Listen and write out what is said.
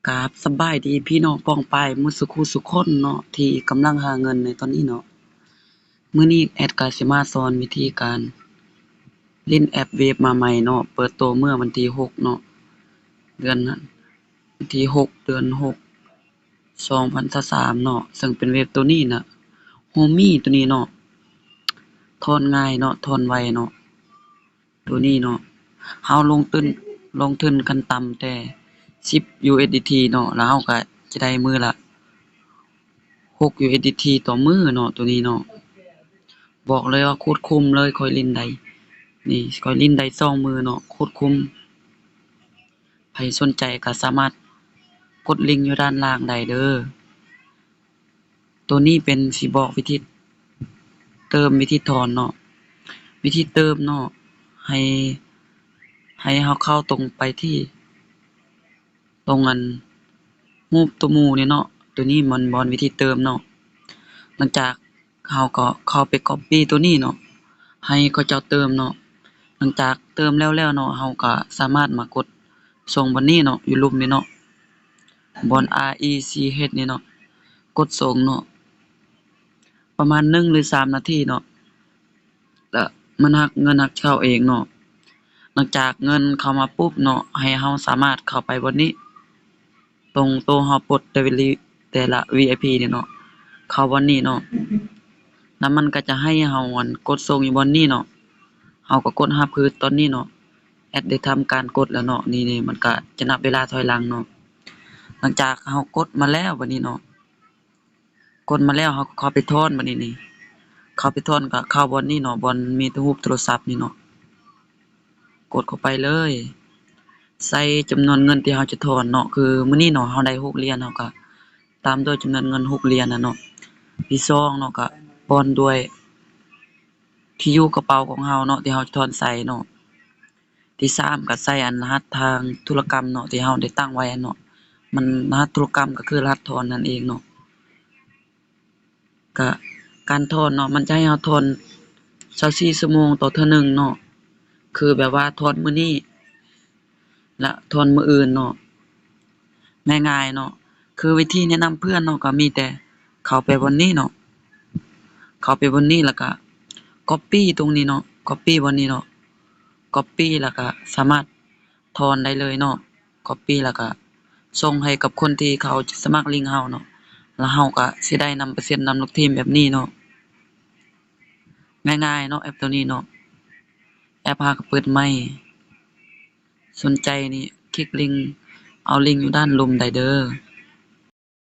ກາບສະບາຍດີພີ່ນ້ອງປ້ອງປາຍໝົດສູ່ຄູ່ສູ່ຄົນເນາະ ທີ່ກຳລັງຫາເງິນໃນຕອນນີ້ເນາະ. ມື້ນີ້ແອັດກະຊິມາສອນວິທີການຫຼິ້ນແອັບເວບມາໃໝ່ເນາະ, ເປີດໂຕເມື່ອວັນທີຫົກເນາະ ເດືອນ ວັນທີຫົກ ເດືອນຫົກ ສອງພັນຊາວສາມເນາະ, ເຊິ່ງເປັນເວບໂຕນີ້ນະ ໂຮມີໂຕນີ້ເນາະ, ຖອນງ່າຍເນາະ ຖອນໄວເນາະ. ໂຕນີ້ເນາະ ເຮົາລົງທຶນ ລົງທຶນຂັ້ນຕ່ຳແຕ່ສິບ USDT ເນາະ ແລ້ວເຮົາກະຈະໄດ້ມື້ລະຫົກ USDT ຕໍ່ມື້ເນາະ ໂຕນີ້ເນາະ. ບອກເລີຍວ່າໂຄດຄຸ້ມເລີຍ ຂ້ອຍຫຼິ້ນໄດ້ ນີ້ ຂ້ອຍຫຼິ້ນໄດ້ສອງມື້ເນາະ ໂຄດຄຸ້ມ. ໃຜສົນໃຈກະສາມາດກົດລິງຢູ່ດ້ານລ່າງໄດ້ເດີ. ໂຕນີ້ເປັນຊິບອກວິທີເຕີມ ວິທີຖອນເນາະ. ວິທີເຕີມເນາະ ໃຫ້ ໃຫ້ເຮົາເຂົ້າຕົງໄປທີ່ ຕົງອັນຮູບໂຕໝູນີ້ເນາະ, ໂຕນີ້ມັນບ່ອນວິທີເຕີມເນາະ. ຫຼັງຈາກເຮົາກໍເຂົ້າໄປກັອບປີ້ໂຕນີ້ເນາະ ໃຫ້ເຂົາເຈົ້າເຕີມເນາະ. ຫຼັງຈາກເຕີມແລ້ວໆເນາະ ເຮົາກໍສາມາດມາກົດສົ່ງບ່ອນນີ້ເນາະ ຢູ່ລຸ່ມນີ້ເນາະ ບ່ອນ RECH ນີ້ເນາະ ກົດສົ່ງເນາະ ປະມານໜຶ່ງຫຼືສາມນາທີເນາະ ລະມັນຫັກ ເງິນຫັກເຂົ້າເອງເນາະ. ຫຼັງຈາກເງິນເຂົ້າມາປຸບເນາະ ໃຫ້ເຮົາສາມາດເຂົ້າໄປບ່ອນນີ້ ຕົງໂຕເຮົາປົດແຕ່ ແຕ່ລະ VIP ນີ້ເນາະ ເຂົ້າບ່ອນນີ້ເນາະ ລະມັນກໍຈະໃຫ້ເຮົາອັນກົດສົ່ງຢູ່ບ່ອນນີ້ເນາະ. ເຮົາກໍກົດຮັບຄືຕອນນີ້ເນາະ ແອັດໄດ້ທຳການກົດແລ້ວເນາະ. ນີ້ໆ ມັນກະຈະນັບເວລາຖອຍຫຼັງເນາະ. ຫຼັງຈາກເຮົາກົດມາແລ້ວບັດນີ້ເນາະ ກົດມາແລ້ວເຮົາກໍເຂົ້າໄປຖອນບັດນີ້ນີ້ ເຂົ້າໄປຖອນກໍເຂົ້າບ່ອນນີ້ເນາະ ບ່ອນມີຮູບໂທລະສັບນີ້ເນາະ ກົດເຂົ້າໄປເລີຍ ໃສ່ຈຳນວນເງິນທີ່ເຮົາຈະຖອນເນາະ. ຄືມື້ນີ້ເນາະ ເຮົາໄດ້ຫົກຫຼຽນ ເຮົາກໍຕາມດ້ວຍຈຳນວນເງິນຫົກຫຼຽນນະເນາະ. ທີສອງເນາະ ກໍປ້ອນດ້ວຍ ທີ່ຢູ່ກະເປົາຂອງເຮົາເນາະ ທີ່ເຮົາຈະຖອນໃສ່ເນາະ. ທີສາມກໍໃສ່ອັນລະຫັດທາງທຸລະກຳເນາະ ທີ່ເຮົາໄດ້ຕັ້ງໄວ້ຫັ້ນເນາະ. ມັນ ລະຫັດທຸລະກຳກໍຄືລະຫັດຖອນນັ້ນເອງເນາະ. ກະການຖອນເນາະ ມັນຈະໃຫ້ເຮົາຖອນຊາວສີ່ຊົ່ວໂມງຕໍ່ເທື່ອໜຶ່ງເນາະ. ຄືແບບວ່າຖອນມື້ນີ້ ລະຖອນມື້ອື່ນເນາະ ງ່າຍໆເນາະ. ຄືວິທີແນະນຳເພື່ອນເນາະ ກໍມີແຕ່ເຂົ້າໄປບ່ອນນີ້ເນາະ ເຂົ້າໄປບ່ອນນີ້ ລະກະກັອບປີ້ຕົງນີ້ເນາະ ກັອບປີ້ບ່ອນນີ້ເນາະ ກັອບປີ້ ລະກະສາມາດຖອນໄດ້ເລີຍເນາະ. ກັອບປີ້ ລະກະສົ່ງໃຫ້ກັບຄົນທີ່ເຂົາຈະສະໝັກລິງເຮົາເນາະ ລະເຮົາກະຊິໄດ້ນຳໄປເຊັນນຳລູກທີມແບບນີ້ເນາະ. ງ່າຍໆເນາະ ແອັບໂຕນີ້ເນາະ ແອັບຫາກໍເປີດໃໝ່. ສົນໃຈນີ້ຄລິກລິງ ເອົາລິງຢູ່ດ້ານລຸ່ມໄດ້ເດີ.